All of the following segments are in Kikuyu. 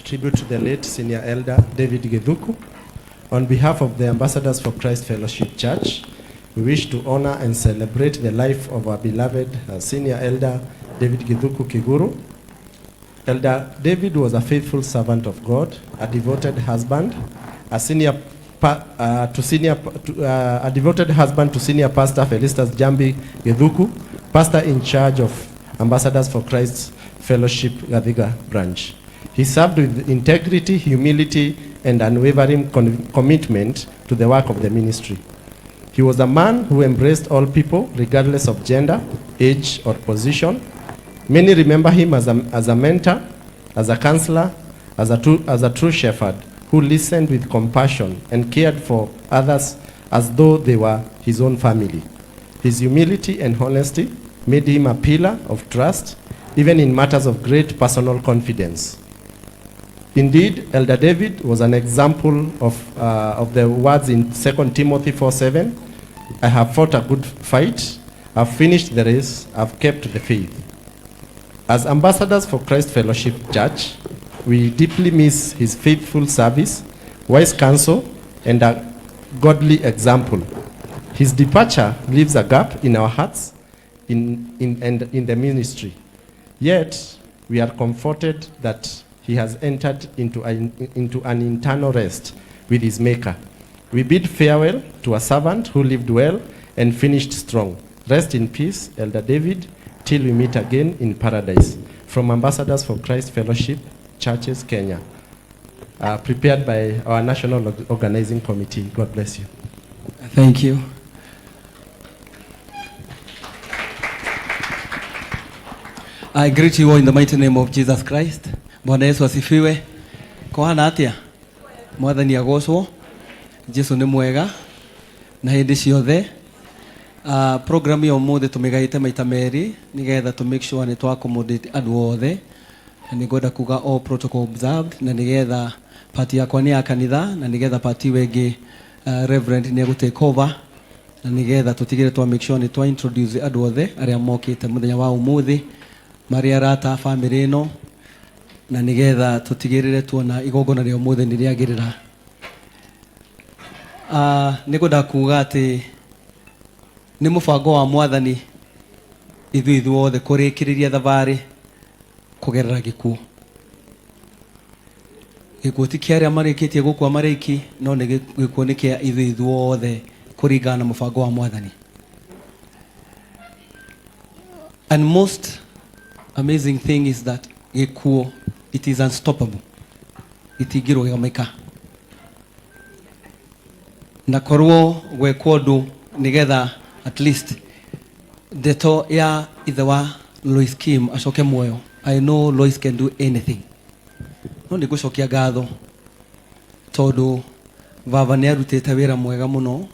Tribute to the late Senior Elder David Githuku. On behalf of the Ambassadors for Christ Fellowship Church, we wish to honor and celebrate the life of our beloved Senior Elder David Githuku Kiguru. Elder David was a faithful servant of God, a devoted husband, a senior pa, to senior to, a devoted husband to Senior Pastor Felicitas Jambi Githuku, pastor in charge of Ambassadors for Christ Fellowship Gathiga branch. He served with integrity, humility, and unwavering commitment to the work of the ministry. He was a man who embraced all people, regardless of gender, age, or position. Many remember him as a mentor, as a counselor, as a true shepherd who listened with compassion and cared for others as though they were his own family. His humility and honesty made him a pillar of trust, even in matters of great personal confidence. Indeed, Elder David was an example of the words in 2 Timothy 4:7. "I have fought a good fight, I've finished the race, I've kept the faith." As ambassadors for Christ Fellowship Church, we deeply miss his faithful service, wise counsel, and a godly example. His departure leaves a gap in our hearts and in the ministry. Yet, we are comforted that he has entered into an eternal rest with his Maker. We bid farewell to a servant who lived well and finished strong. Rest in peace, Elder David, till we meet again in paradise. From Ambassadors for Christ Fellowship, Churches, Kenya. Prepared by our National Organizing Committee. God bless you. Thank you. I greet you all in the mighty name of Jesus Christ. Bwana Yesu asifiwe. Kũhana atĩa? Mwathani agocwo. Jesu nĩ mwega na hĩndĩ ciothe. Program ya ũmũthĩ tũmĩgaĩte maita merĩ nĩgetha to make sure nĩ twa accommodate andũ othe, na nĩ ngwenda kuga all protocol observed, na nĩgetha part yakwa nĩ ya kanitha, na nĩgetha part ĩyo ĩngĩ Reverend nĩ egũ take over, na nĩgetha tũtigĩre twa make sure nĩ twa introduce andũ othe arĩa mokĩte mũthenya wa ũmũthĩ, marĩ arata a family ĩno, na nĩgetha tũtigĩrĩre tuona igongona rĩa ũmũthĩ nĩ rĩagĩrĩra. Nĩ ngwenda kuga atĩ nĩ mũbango wa Mwathani ithuĩ ithuothe kũrĩkĩrĩria thabarĩ kũgerera gĩkuũ. Gĩkuũ ti kĩa arĩa marĩkĩtie gũkua marĩki, no nĩ gĩkuũ nĩ kĩa ithuĩ ithuothe kũringana na mũbango wa Mwathani. And most amazing thing is that gĩkuũ, it is unstoppable, itingĩrũgamĩka. Na korwo gwekwo ũndũ nĩgetha at least ndeto ya ithe wa Lois Kim acoke muoyo, I know Lois can do anything. No nĩ ngũcokia ngatho tondũ baba nĩ arutĩte wĩra mwega mũno.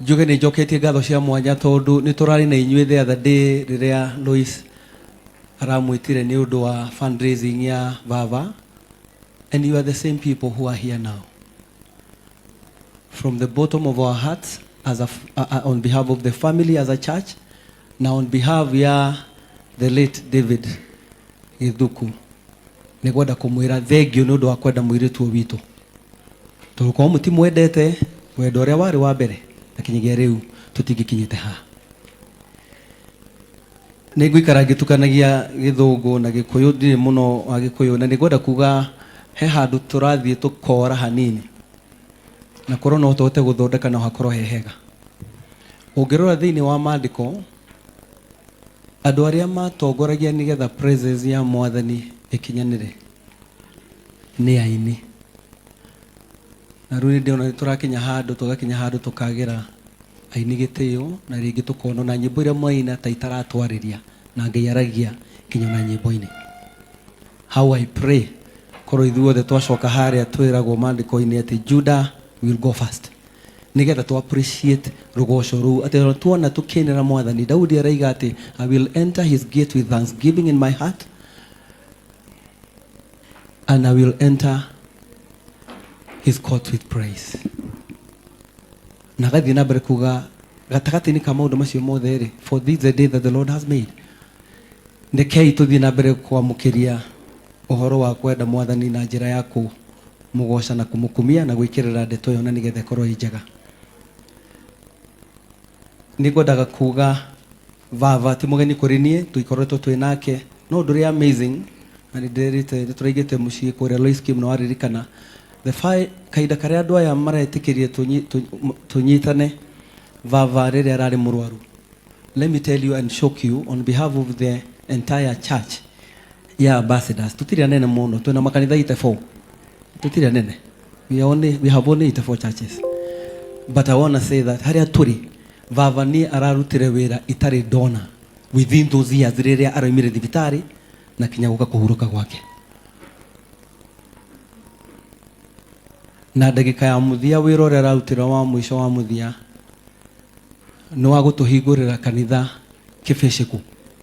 Njuge nĩ njoketie ngatho cia mwanya tondũ nĩ tũrarĩ na inyuĩ the other day rĩrĩa Lois aramwĩtire nĩ ũndũ wa fundraising ya baba, and you are the same people who are here now. From the bottom of our hearts, on behalf of the family as a church na on behalf ya the late David Githuku, nĩ ngwenda kũmwĩra thengio nĩ ũndũ wa kwenda mũirĩtu ũyũ witũ, tondũ korwo mũtimwendete wendo ũrĩa warĩ wa mbere na kinyagia rĩu, tũtingĩkinyĩte haha. Nĩ ngũikara ngĩtukanagia Gĩthũngũ na Gĩkũyũ, ndirĩ mũno wa Gĩkũyũ, na nĩ ngwenda kuga he handũ tũrathiĩ tũkora hanini, na korwo no tũhote gũthondeka no hakorwo he hega. Ũngĩrora thĩinĩ wa maandĩko, andũ arĩa matongoragia nĩgetha presence ya Mwathani ĩkinyanĩre nĩ aini. Na rĩu nĩ ndĩrona nĩ tũrakinya handũ, tũgakinya handũ tũkagĩra aini gĩtĩo, na rĩngĩ tũkona na nyĩmbo iria mwaina ta itaratwarĩria na Ngai aragia nginya na nyĩmbo-inĩ. How I pray korwo ithuothe twacoka harĩa twĩragwo maandĩko-inĩ atĩ Judah will go first, nigetha tu appreciate rugoco rũu, atĩ tuona tukinĩra Mwathani. Daudi araiga atĩ, "I will enter his gate with thanksgiving in my heart and I will enter his court with praise." Na agathiĩ na mbere kuga gatagatĩ-inĩ ka maũndũ macio mothe rĩ, "For this is the day that the Lord has made." Rekei tũthiĩ na mbere kwamũkĩria. Ũhoro wa kwenda Mwathani na njĩra ya kũmũgoca na kũmũkumia na gwĩkĩrĩra ndeto ĩyo na nĩgetha ĩkorwo ĩ njega. Nĩ ngwendaga kuga baba ti mũgeni kũrĩ niĩ, tũikoretwo twĩ nake, no ũndũ ũrĩa amazing na nĩ ndĩrĩte nĩ tũraigĩte mũciĩ kũrĩa Lois Kim na waririkana the kahinda karĩa andũ aya maretĩkĩrie tũnyitane baba rĩrĩa ararĩ mũrwaru. Let me tell you and shock you on behalf of the entire church ya ambassadors. Tũtirĩ anene mũno, twĩna makanitha 84. Tũtirĩ anene. We have only 84 churches. But I want to say that harĩa tũrĩ, baba nĩ ararutire wĩra itarĩ ndona within those years rĩrĩa araumire thibitarĩ na kinya gũka kũhurũka gwake. Na ndagĩka ya mũthia wĩra ũrĩa ararutire wa mũico wa mũthia nĩ wa gũtũhingũrĩra kanitha Kĩbĩcĩkũ.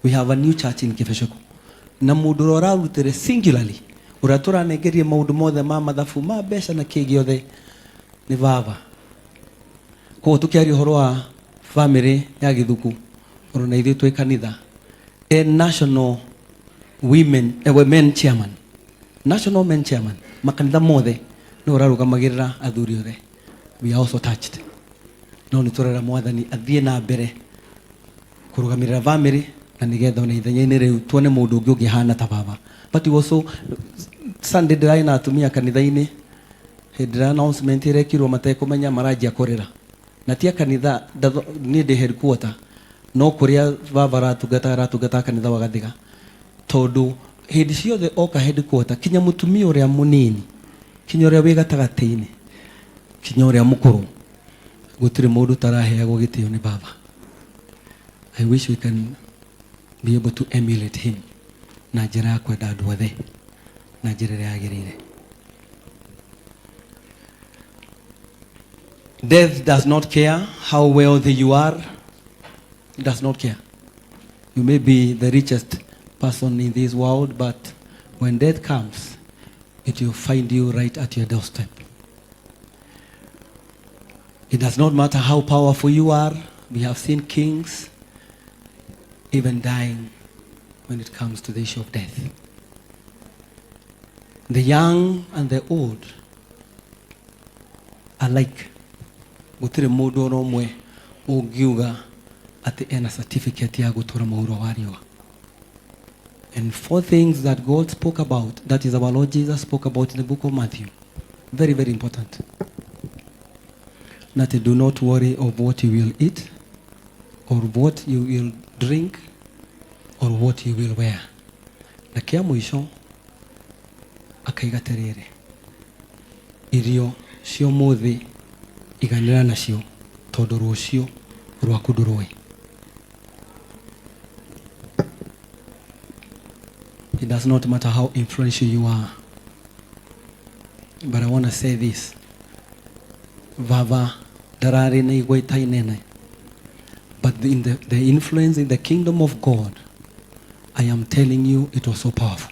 We have a new church in Kĩbĩcĩkũ. Na mũndũ ũrĩa ũrarutire singularly, ũrĩa tũranengerie maũndũ mothe ma mathabu, ma mbeca na kĩ gĩothe nĩ baba. Koguo tũkĩaria ũhoro wa family ya Gĩthuku, ona ithuĩ twĩ kanitha, e national women, men chairman, national men chairman, makanitha mothe nĩ ũrarũgamagĩrĩra athuri othe. We are also touched. No nĩ tũrera Mwathani athiĩ na mbere kũrũgamĩrĩra family na nĩgetha ona ithenya-inĩ rĩu tuone mũndũ ũngĩ ũngĩhana ta baba. But we also Sunday ndĩrarĩ na atumia kanitha-inĩ hĩndĩ ĩrĩa announcement ĩrekirwo matekũmenya maranjia kũrĩra. Na ti a kanitha, niĩ ndĩ headquarter, no kũrĩa baba aratungata aratungata kanitha wa Gathiga. Tondũ hĩndĩ ciothe oka headquarter, kinya mũtumia ũrĩa mũnini, kinya ũrĩa wĩ gatagatĩ-inĩ, kinya ũrĩa mũkũrũ, gũtirĩ mũndũ ũtaraheagwo gĩtĩo nĩ baba. I wish we can be able to emulate him na njĩra ya kwenda andũ othe na njĩra ĩrĩa yagĩrĩire. Death does not care how wealthy you are. It does not care. You may be the richest person in this world, but when death comes, it will find you right at your doorstep. It does not matter how powerful you are. We have seen kings even dying when it comes to the issue of death. The young and the old alike. Gũtirĩ mũndũ ona ũmwe ũngiuga atĩ ena certificate ya gũtũra mũhuro wa riũa. And four things that God spoke about, that is our Lord Jesus spoke about in the book of Matthew. Very, very important. That do not worry of what you will eat, or what you will drink, or what you will wear. Na kĩa mũico akaiga atĩrĩrĩ, irio cia ũmũthĩ iganĩra nacio tondũ rũciũ rwaku ndũrũĩ. It does not matter how influential you are. But I want to say this. Baba ndararĩ na igweta inene. But in the influence in the kingdom of God, I am telling you, it was so powerful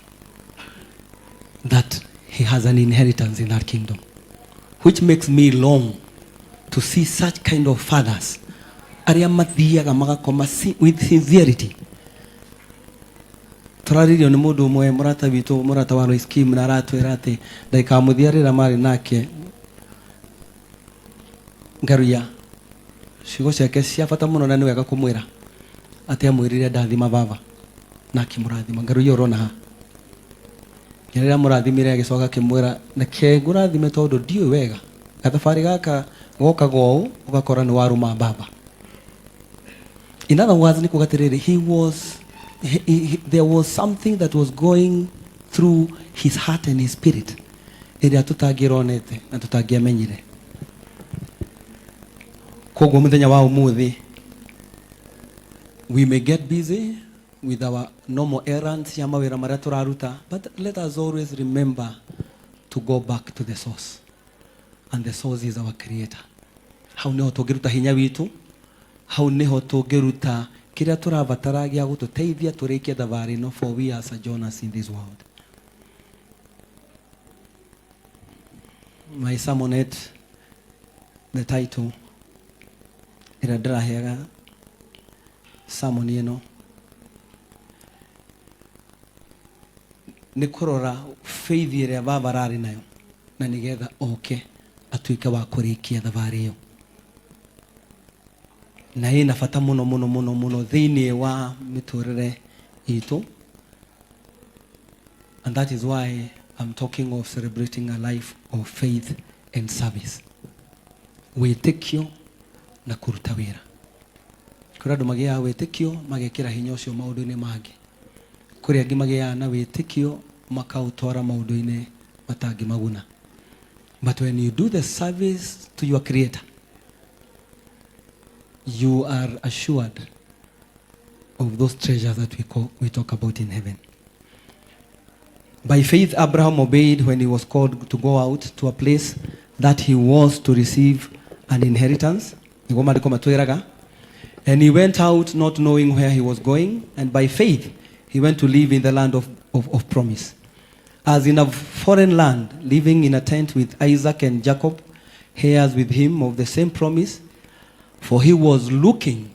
that he has an inheritance in that kingdom, which makes me long to see such kind of fathers arĩa mathiaga magakoma with sincerity. Tũraririo nĩ mũndũ ũmwe mũrata witũ, mũrata wa Lois Kim, na aratwĩra atĩ ndagĩka ya mũthia rĩrĩa marĩ nake Ngaruiya, ciugo ciake cia bata mũno na nĩ wega kũmwĩra atĩ amwĩrire ndathima baba na akĩmũrathima. Ngaruiya ũrona haha, rĩrĩa amũrathimire agĩcoka akĩmwĩra reke ngũrathime tondũ ndiũĩ wega gathabarĩ gaka gokaga ũũ ũgakora nĩ warũma baba. In other words, nĩ kuga atĩrĩrĩ, there was something that was going through his heart and his spirit ĩrĩa tũtangĩronete na tũtangĩamenyire. Koguo mũthenya wa ũmũthĩ, we may get busy with our normal errands cia mawĩra marĩa tũraruta, but let us always remember to go back to the source, and the source is our creator. Hau nĩho tũngĩruta hinya witũ, hau nĩho tũngĩruta kĩrĩa tũrabatara gĩa gũtũteithia tũrĩkie thabarĩ ĩno, for we are sojourners in this world. My sermonette, the title ĩrĩa ndĩraheaga sermon ĩno Nĩ kũrora faith ĩrĩa baba ararĩ nayo na nĩgetha oke atuĩke wa kũrĩkia thabarĩ ĩyo. Na ĩna bata mũno mũno mũno mũno thĩinĩ wa mĩtũrĩre itũ. And that is why I'm talking of celebrating a life of faith and service. Wĩtĩkio na kũruta wĩra. Kũrĩ andũ magĩaga wĩtĩkio magekĩra hinya ũcio maũndũ-inĩ mangĩ. Kũrĩ angĩ magĩaga na wĩtĩkio makaũtwara maũndũ-inĩ matangĩmaguna. But when you do the service to your creator, you are assured of those treasures that we talk about in heaven. By faith, Abraham obeyed when he was called to go out to a place that he was to receive an inheritance. Nĩguo maandĩko matwĩraga. And he went out not knowing where he was going, and by faith he went to live in the land of promise. As in a foreign land, living in a tent with Isaac and Jacob, heirs with him of the same promise, for he was looking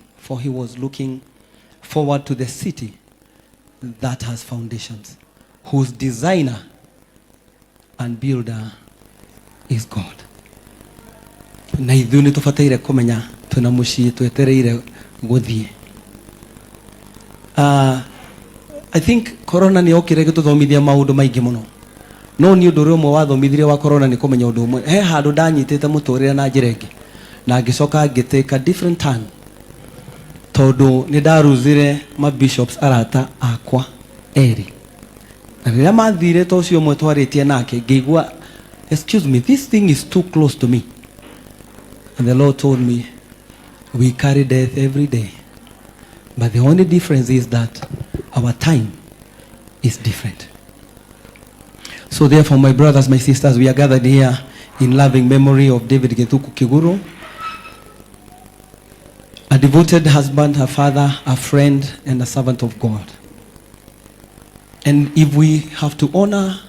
forward to the city that has foundations, whose designer and builder is God. Na ithuĩ nĩ tũbataire kũmenya twĩna mũciĩ twetereire gũthiĩ. I think corona nĩ yokire gĩtũthomithia maũndũ maingĩ mũno, no nĩ ũndũ ũrĩa ũmwe wathomithirie wa corona nĩ kũmenya ũndũ ũmwe. He handũ ndanyitĩte mũtũrĩre na njĩra ĩngĩ na ngĩcoka ngĩtake a different turn, tondũ nĩ ndaruzire ma bishops arata akwa erĩ, na rĩrĩa mathire ta ũcio ũmwe twarĩtie nake, ngĩigua, excuse me, this thing is too close to me. And the Lord told me, we carry death every day, but the only difference is that our time is different. So therefore, my brothers, my sisters, we are gathered here in loving memory of David Githuku Kiguru, a devoted husband, a father, a friend, and a servant of God. And if we have to honor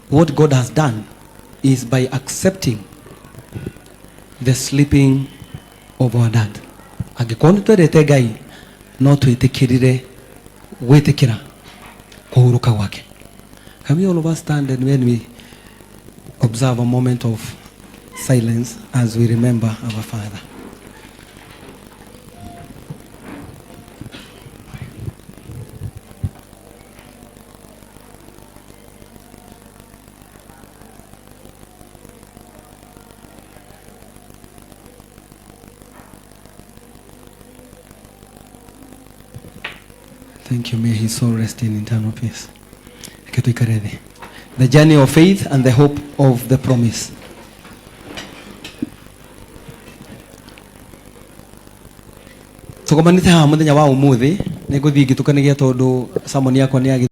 what God has done, is by accepting the sleeping of our dad. Angĩkorwo nĩ twendete Ngai, no twĩtĩkĩrire gwĩtĩkĩra kũhurũka gwake. Can we all of us stand and when we observe a moment of silence as we remember our father? Thank you. May his soul rest in eternal peace. Reke tuikare thĩ. The journey of faith and the hope of the promise. Tugomanĩte haha mũthenya wa ũmũthĩ, nĩ ngũthiĩ ngĩtukanagia tondũ sermon yakwa nĩ ya